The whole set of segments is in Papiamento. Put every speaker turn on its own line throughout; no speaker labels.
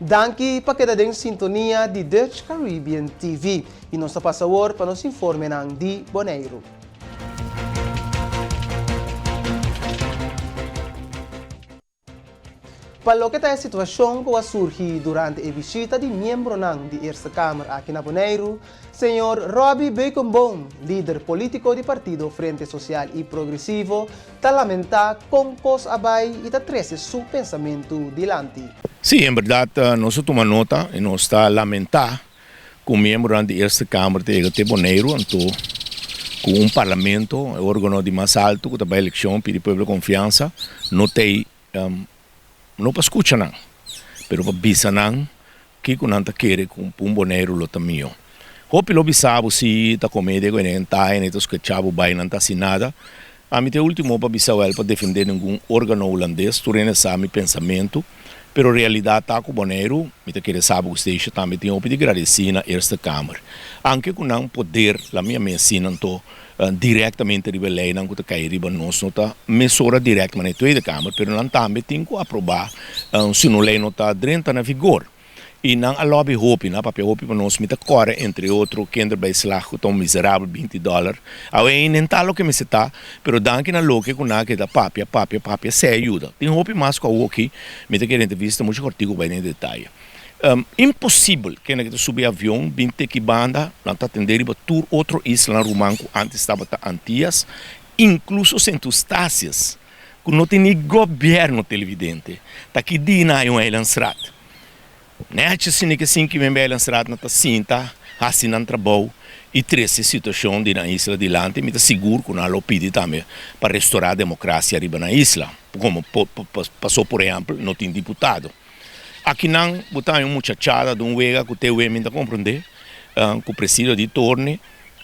Danki pa keda den sintonia di Dutch Caribbean TV y nos ta pasa awor pa nos informenan di Boneiru. Pa loke ta e situashon ku a surgi durante e bishita di miembronan di Eerste Kamer aki na Boneiru, señor Robby Beukenboom, lider polítiko di partido Frente Sosial i Progresivo, ta lamentá kon kos a bai i ta trese su pensamentu dilanti.
Sí, en bèrdat nos a tuma nota i nos ta lamentá ku miembronan di Eerste Kamer ta yega te Boneiru anto ku un parlamento, e organo di mas alto ku ta bai elekshon pidi pueblo konfiansa, no t'ei no pa skucha nan, pero pa bisa nan kiko nan ta kere ku un Boneiru lo ta mihó. Hopi lo bisa bo si ta komedia ku e nan ta e nan ta skucha bo bai nan ta hasi nada. Ami ta e ultimo pa bisa wèl pa defendé ningun organo hulandes, tur hende sa mi pensamentu, pero realidat ta ku Boneiru, mi ta kere sa bo ku Stacia tambe tin hopi di gradesí na Eerste Kamer. Anke ku nan poder, la mi a mesi nan to direktamente riba e leinan ku ta kai riba nos no ta mesora dirèkt manera Tweede Kamer, pero nan tambe tin ku aprobá si un lei no ta drenta na vigor. I nan a lobby hopi, nan a papia hopi pa nos. Mi ta kore entre otro kinderbijslag ku ta un miserabel binti dòler. Awe ei nen ta loke mester ta, pero danki na loke ku nan a keda papia, papia, papia, esei a yuda. Tin hopi mas ku awoki mi ta kere entrevista muchu kòrtiku bai den detaye. Imposibel kende ke ta subi avion bin te ki banda, nan ta atendé riba tur otro islanan ruman ku ántes tabata Antias, inkluso Sint Eustatius. Ku no tin ni gobièrnu televidente ta ki dina hay un eilandsraad. Nèchi asina ke sin ki member eilandsraad nan ta sinta hasi nan trabou i trese situashon di nan isla dilanti mi ta sigur ku nan lo pidi tambe pa restorá demokrasia riba nan isla komo paso por ehèmpel no tin diputado. Akinan bo ta haña un muchachada di un wega ku te wemi ta komprondé ku presidio di torne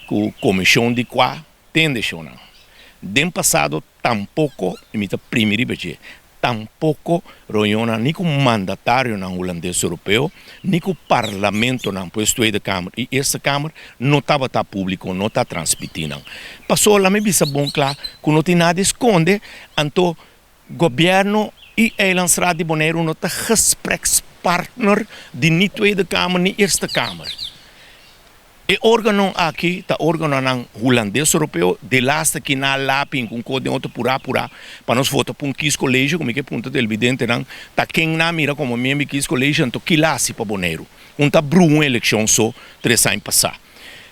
ku komishon di kua Tende shownan. Den pasado tampoko, i mi ta primi riba dje, tampoko reunionnan ni ku mandatarionan hulandes europeo, ni ku parlamentonan, pues Tweede Kamer i Eerste Kamer, no tabata públiko, no ta transmití nan. Pasobra mi bisa bon kla ku no tin nada di skonde, anto gobièrnu i Eilandsraad di Boneiru no ta gesprekspartner di ni Tweede Kamer ni Eerste Kamer. E organo aki ta organonan Hulandes Europeo, delaste ki na lapi ku un kos den otro purá purá pa nos vota pa un kiescollege, ku mi ke punta televidentenan ta ken nan mira komo miembro di kiescollege anto kila hasi pa Boneiru. Un ta brua un elekshon so tres aña pasá.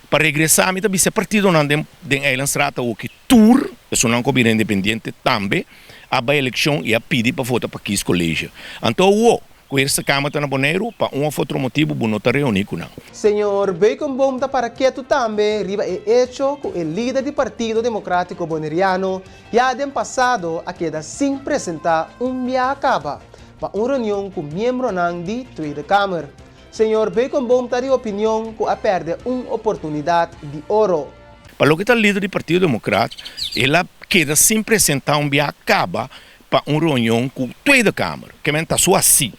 Pa regresá mi ta bisa e partidonan den den Eilandstraat awoki tur esunnan ku a bira independiente tambe a bai elekshon i a pidi pa vota pa kiescollege. Anto awo Ku Eerste Kamer ta na Boneiru, pa un òf otro motibu bo no ta reuní ku nan.
Señor Beukenboom ta para ketu tambe riba e echo ku e lider di Partido Democratico Boneriano ya den pasado a keda sin presentá un biaha kaba pa un reunion ku miembronan di Tweede Kamer. Señor Beukenboom ta di opinion ku a pèrdè un oportunidat di oro.
Pa loke ta lider di Partido Democrat, el a keda sin presentá un biaha kaba pa un reunion ku Tweede Kamer, ke men ta su hasi.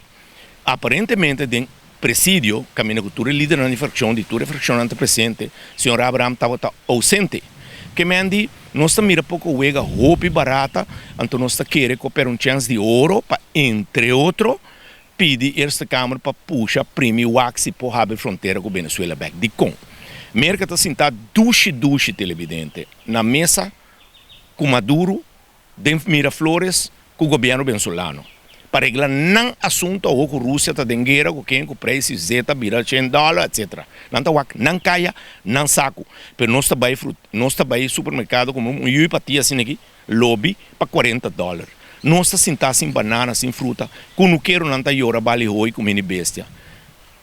Aparentemente den presidio, kaminda ku tur e lidernan di frakshon di tur e frakshonnan ta presente, señor Abraham tabata ousente. Ke men di, nos ta mira poko wega hopi barata, anto nos ta kere ku a pèrdè un chèns di oro pa entre otro pidi Eerste Kamer pa pusha primi wak si por habri frontera ku Venezuela bèk. Dikon? Merka ta sintá dushi dushi televidente na mesa ku Maduro den Miraflores ku gobièrnu venezolano pa regla nan asuntu awor ku Rusia ta den guera ku ken ku preis di zeta bira shen dòler etcetera. Nan ta wak nan kaya nan saku pero nos ta bai frut nos ta bai supermerkado kume un yui patia asina aki lobi pa kuarenta dòler. Nos ta sintá sin banana sin fruta kunukeronan ta yora bali hoi ku mini bestia.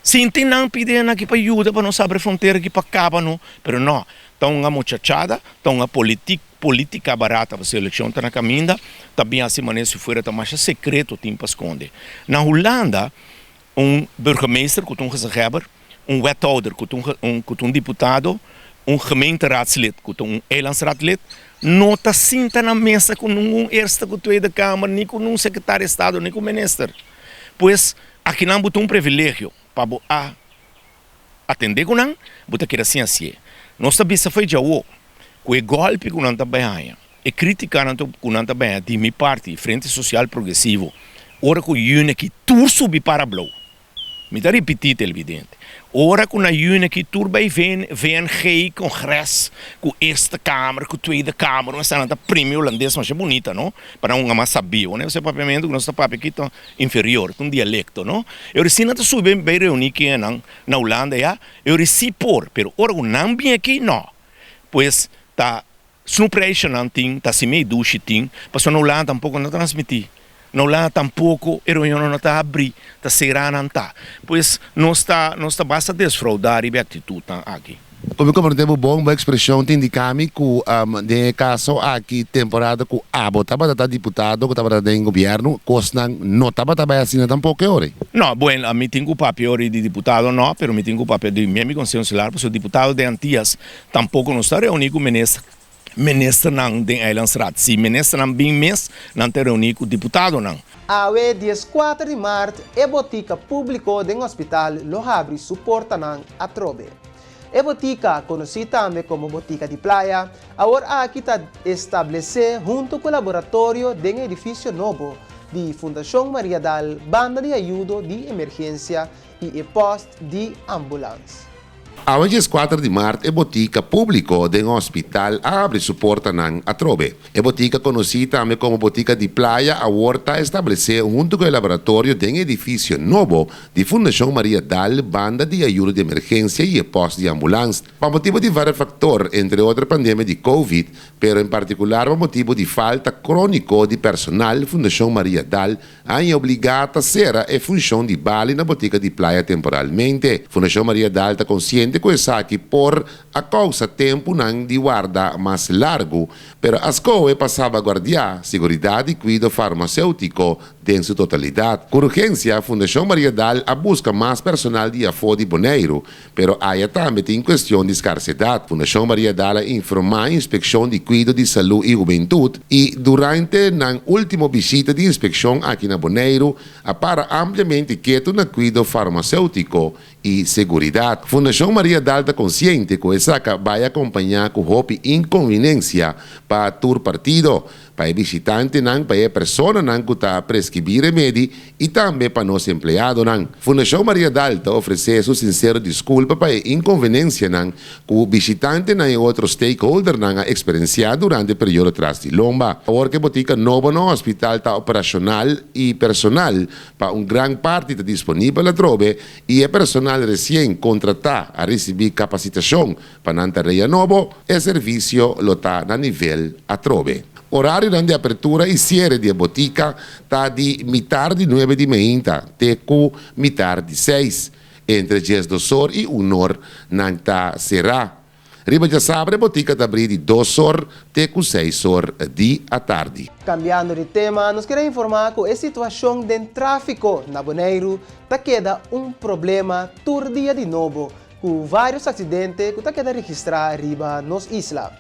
Sinti nan pidi nan aki pa yuda pa nos abri frontera aki pa kaba no pero no ta un amuchachada ta un apolitik. Politica barata pasobra eleccion ta na caminda, ta bin haci manera si fuera ta masha secreto tin pa sconde. Na Hulanda un burgemeester cu ta un gezaghebber, un wethouder cu ta un cu ta un diputado, un gemeenteraadslid cu ta un eilandsraadlid no ta sinta na mesa cu ningun Eerste cu Tweede Kamer ni cu ningun secretario di estado ni cu minister. Pues akinan bo ta un privilegio pa bo a Atendé ku nan, bo ta keda sin hasié. Nos ta bisa fo'i djawo ku e gòlpi ku nan ta bai haña, e krítikanan ku nan ta bai haña di mi parti, Frente Sosial Progresivo, ora ku yune ki tur subi para blou. Mi ta ripití, televidente, ora ku na yüni aki tur bai VNG, Congres, ku Eerste Kamer, ku Tweede Kamer, un esnan ta primi hulandes masha bunita, no? Pa nan hunga mas sabí. Ora esei papiamentu ku nos ta papia aki ta inferior, ta un dialekto, no? E ora si nan ta subi bai reuní kinan na Hulanda ya, e ora si por, pero ora ku nan bin aki, no. Pues ta Snoepreisjenan tin, ta simei dushi tin, pasobra na Hulanda tampoko no ta transmití. Na Hulanda tampoko e reunionnan no ta habrí, ta será nan ta. Pues nos ta nos ta basta desfraudá riba e aktitutnan aki.
Ku mi komprendé bo bon, bo ekspreshon ta indiká mi ku den e kaso aki temporada ku abo tabata ta diputado, ku tabata den gobièrnu, kosnan no tabata bai asina tampoko e ora ei.
No, bueno, mi tin ku papia ora di diputado no, pero mi tin ku papia di miembro di Konseho Insular, pasobra diputado den Antias Tampoco nos ta reuni cu minister, ministernan den Eilandsraad. Si ministernan bin mes, nan ta reuni cu diputadonan.
Awe 14 di mart e botica publico den hospital lo habri su portanan atrobe. E botica, conoci tambe como botica di playa, awor aki ta establece hunto cu laboratorio den e edificio nobo di Fundacion Mariadal banda di ayudo di emergencia y e post di ambulans.
Awe 14 di mart e botica publico den hospital a habri su portanan atrobe. E botica conoci tambe como botica di playa awor ta establece hunto cu e laboratorio den e edificio nobo di Fundacion Maria Dal banda di ayudo di emergencia y e post di ambulans. Pa motibo di varios factor, entre otro e pandemia di Covid, pero en particular pa motibo di falta cronico di personal, Fundacion Maria Dal A i obligá ta sera e funshon di bali na botika di playa temporalmente. Fundashon Maria Daal ta konsiente ku esaki por a kousa tempunan di warda mas largu, pero a skohe pa salbaguardiá siguridat di kuido farmaseutiko den su totalidat. Ku urgensia Fundashon Maria Daal a buska mas personal di afó di Boneiru, Pero aya tambe tin cuestion di scarsedad. Fundacion Maria Daal a informa Inspeccion di Cuido di Salud y Hubentud y durante nan ultimo bishita di inspeccion aki na Boneiru a para ampliamente ketu na cuido farmaceutico y seguridad. Fundacion Maria Daal ta consciente cu esaka bay acompaña cu hopi inconveniencia pa tur partido. Pa e bishitantenan, pa e personanan ku ta preskribí remedi i tambe pa nos empleadonan. Fundashon Maria Dal ta ofresé su sinsero diskulpa pa e inkonvenensianan ku bishitantenan i otro stakeholdernan a eksperensiá durante e periodo tras di lomba. Awor ku e botika nobo na hospital ta operashonal i personal pa un gran parti ta disponibel atrobe i e personal resien kontratá a risibí kapasitashon Pa nan tarea nobo, e servisio lo ta na nivel atrobe. Orarionan di apertura i siere di e botika ta di mitar di nuebe di meinta te ku mitar di seis. Entre 12 or i un or nan ta será. Riba djasabra e botika ta abrí di 2 or te ku 6 or di atardi.
Kambiando di tema, nos kier a informá ku e situashon den tráfiko na Boneiru ta keda un problema tur dia di nobo ku vários aksidente ku ta keda registrá riba nos isla.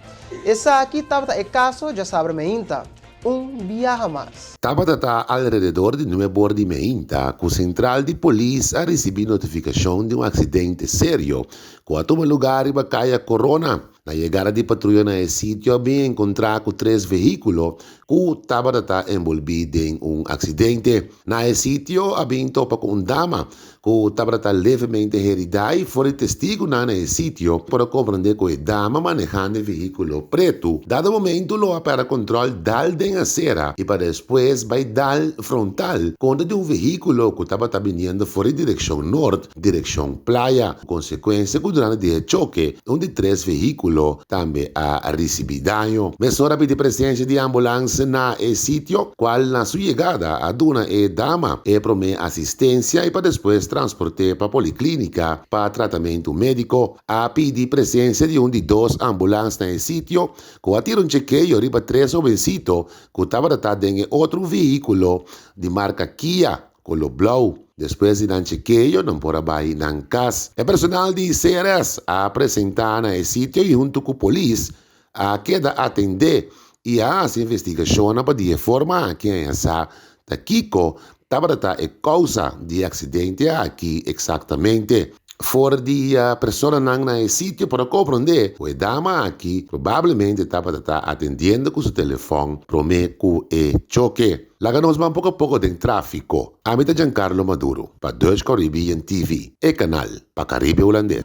Esaki tabata e kaso djasabra meinta, un biaha mas.
Tabata ta alrededor di nuebor di meinta ku sentral di polis a risibí notifikashon di un aksidente serio ku a tuma lugá riba Kaya Korona. Na yegada di patruya na e sitio a bin enkontrá ku tres vehíkulo ku tabata ta enbolbí den un aksidente. Na e sitio a bin topa ku un dama ku tabata ta levemente heridá i for di testigunan na e sitio por a komprendé ku e dama manehando e vehíkulo pretu dado momentu lo a pèrdè kontròl dal den asera i pa despues bai dal frontal kontra di un vehíkulo ku tabata biniendo for di direkshon nort direkshon playa. Konsekuensia ku durante di e choke un di tres vehíkulo tambe a risibí daño. Mesora a pidi presensia di ambulans na e sitio, kual na su yegada a duna e dama e promé asistensia i pa despues transport'é pa poliklínika pa tratamentu médiko. A pidi presensia di un di dos ambulans na e sitio, ku a tira un chekeo riba tres hobensito ku tabata ta den e otro vehíkulo di marka Kia. Kolo blou. Despues di nan chekeo nan por a bai nan kas. E personal di CRS a presentá na e sitio i huntu ku polis a keda atendé i a hasi investigashonnan pa di e forma aki haña sa ta kiko tabata ta e kousa di e aksidente aki eksaktamente. For di personanan na e sitio por a komprondé ku e dama aki probablemente tabata ta atendiendo ku su telefòn promé ku e choke. Laga nos ban poko poko den tráfiko. Ami ta Giancarlo Maduro pa Dutch Caribbean TV, e kanal pa Karibe Hulandes.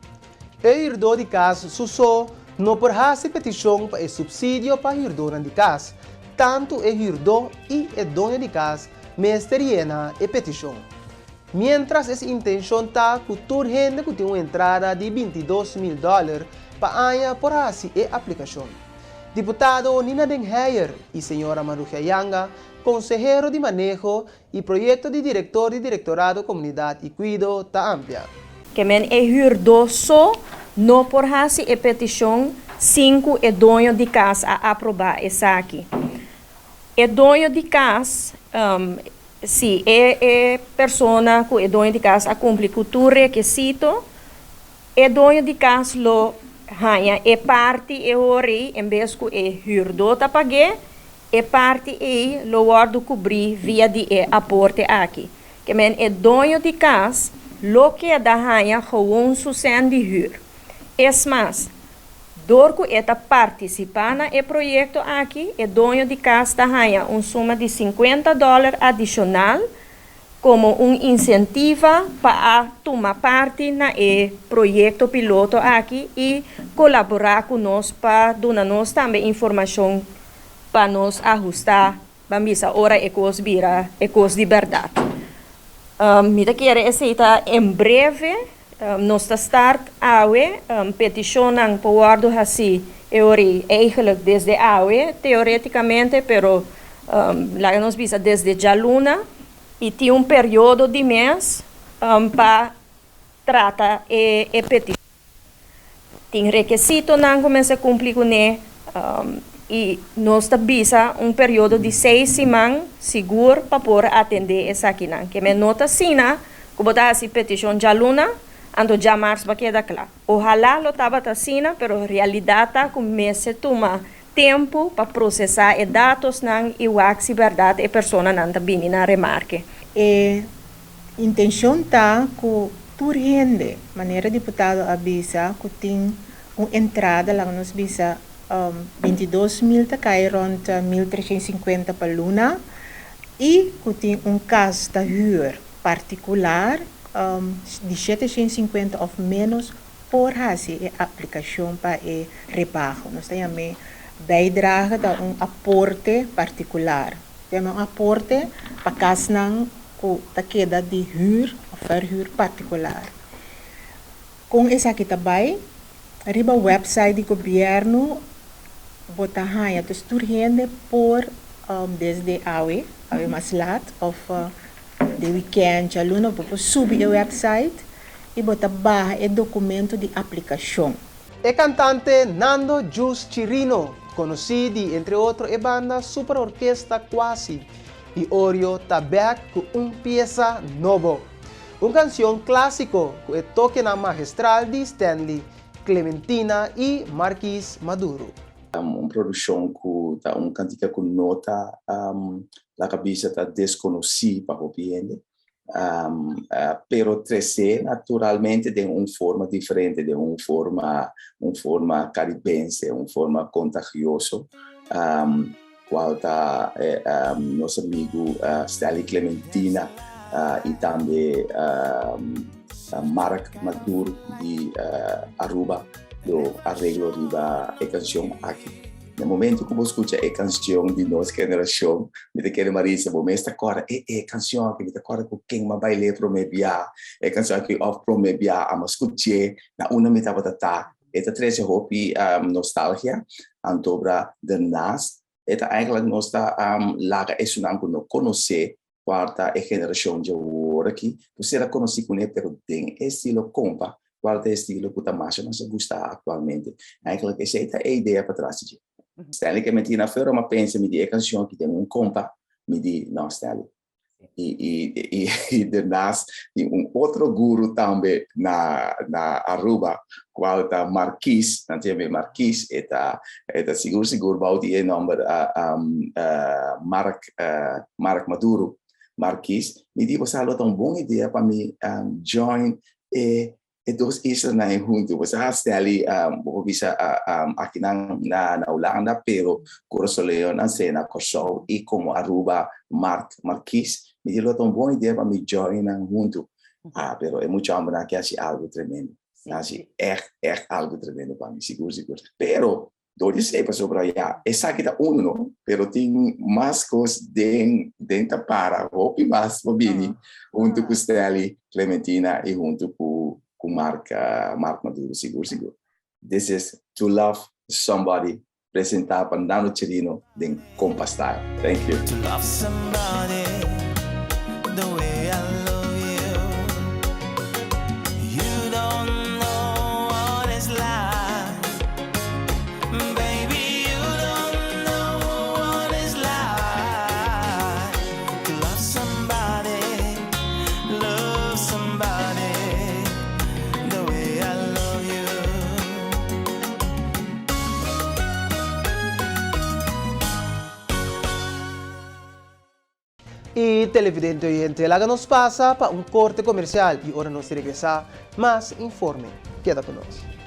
E hürdó di kas su so no por hasi petishon pa e supsidio pa hürdónan di kas. Tantu e hürdó i e doño di kas mester yena e petishon. Miéntras es intenshon ta ku tur hende ku tin un entrada di 22.000 dòler pa aña por hasi e aplikashon. Diputado Nina den Heyer i señora Marugia Janga, konsehero di maneho i proyekto di direktor di Direktorado Komunidat i Kuido ta amplia.
Ke men e hürdó so no por hasi e petishon sin ku e doño di kas a aprobá esaki. E doño di kas, si e e persona ku e doño di kas a kumpli ku tur rekisito, e doño di kas lo haña e parti e ora ei en bes ku e hürdó ta pag'é, e parti ei lo wòrdu kubrí via di e aporte aki. Ke men e doño di kas lo keda haña gewon su sèn di hür. Es mas, dor ku e ta partisipá na e proyekto aki, e doño di kas ta haña un suma di 50 dòler adishonal komo un insentiva pa a tuma parti na e proyekto piloto aki i kolaborá ku nos pa duna nos tambe informashon pa nos ahustá, ban bisa, ora e kos bira e kos di bèrdat. Mi ta kere esei ta en breve. Nos ta start awe, petishonnan por wòrdu hasí e ora ei eigenlijk desde awe teoretikamente, pero laga nos bisa desde djaluna i tin un periodo di mes pa trata e petishon. Tin rekesitonan ku mester kumpli kuné i nos ta bisa un periodo di seis siman sigur pa por atendé esakinan. Ke men no ta asina ku bo ta hasi petishon djaluna, anto djamars bo a keda kla. Ohalá lo tabata asina, pero realidat ta ku mester tuma tempu pa prosesá e datosnan i wak si bèrdat e personanan ta bini na remarke.
E Intencion ta cu tur hende, manera diputado a bisa, cu tin un entrada, laga nos bisa 22.000 ta cay rond 1350 pa luna, y cu tin un cas ta huur particular di 750 of menos por haci e aplicacion pa e rebaho. Nos ta yam'e bijdrage, ta un aporte particular. Ta yam'e un aporte pa casnan ku ta keda di hür òf verhür partikular. Kon esaki ta bai? Riba wèpsait di gobièrnu bo ta haña dus tur hende por desde awe, awe mas lat òf den wikènt, djaluna bo por subi e wèpsait i bo ta baha e dokumento di aplikashon.
E kantante Nando Jus Chirino, konosí di entre otro e banda Super Orkesta Kwasi, I Orio ta bek ku un piesa nobo. Un kansion klásiko ku e tokenan magestral di Stanley Clementina i Marquis Maduro.
Un produkshon ku ta un kantika ku no ta laga bisa ta deskonosí pa hopi hende, pero tresé naturalmente den un forma diferente, den un forma un forma karibense, un forma kontagioso. Cual ta nos amigo Stanley Clementina y tambe Mark Madur di Aruba lo arreglo riba e cancion aki. Na momento cu bo scucha e cancion di nos generacion, mi ta kere Marisa, bo mes ta corda e e cancion aki, mi ta corda cu ken m'a bail'é prome bia, e cancion aki of prome bia amo scuch'é, na unda mi tabata ta. E ta trece hopi nostalgia, antobra daarnaast e ta eigenlijk nos ta laga esunnan cu no conoce cual ta e generacion dje awor aki, por ser a conoci cune pero den e estilo compa, cual ta e estilo cu ta masha masha gusta actualmente. Eigenlijk esey ta e idea patras di dje. Stanley ke meti na fero, ma pensa mi di e cancion aki den un compa, mi di no Stanley, Y daarnaast tin un otro guru tambe na Aruba, cual ta Marquis, nan ta yam'é Marquis, e ta sigur sigur bou di e nomber Mark Maduro. Marquis, mi di bo sa lo ta un bon idea pa mi join e. E dos islanan ei huntu. Bo sa Stanley, bo por bisa akinan na na Hulanda, pero Kurasoleonan sea na Kòrsou i komo Aruba, Mark Marquis, mi di lo ta un bon idea pa mi join nan huntu. Ah, pero e mucha hòmbernan aki a hasi algu tremendo. Nan a hasi ègt, ègt algu tremendo pa mi, sigur, sigur. Pero Dor di esei pasobra ya esaki ta unu no, pero tin mas kos den den ta para hopi mas pa bini huntu ku Stelly Clementina i huntu ku ku Mark Mark Maduro sigur sigur. This is To Love Somebody presenta pa Nando Chirino den Compa Style. Thank you.
To love somebody the way I love you You don't know what it's like Baby you don't know what it's like To love somebody, love somebody the way I love you.
Y televidente oyente, laga nos pasa pa un corte comercial y ora nos regresa, mas informe. Keda cu nos.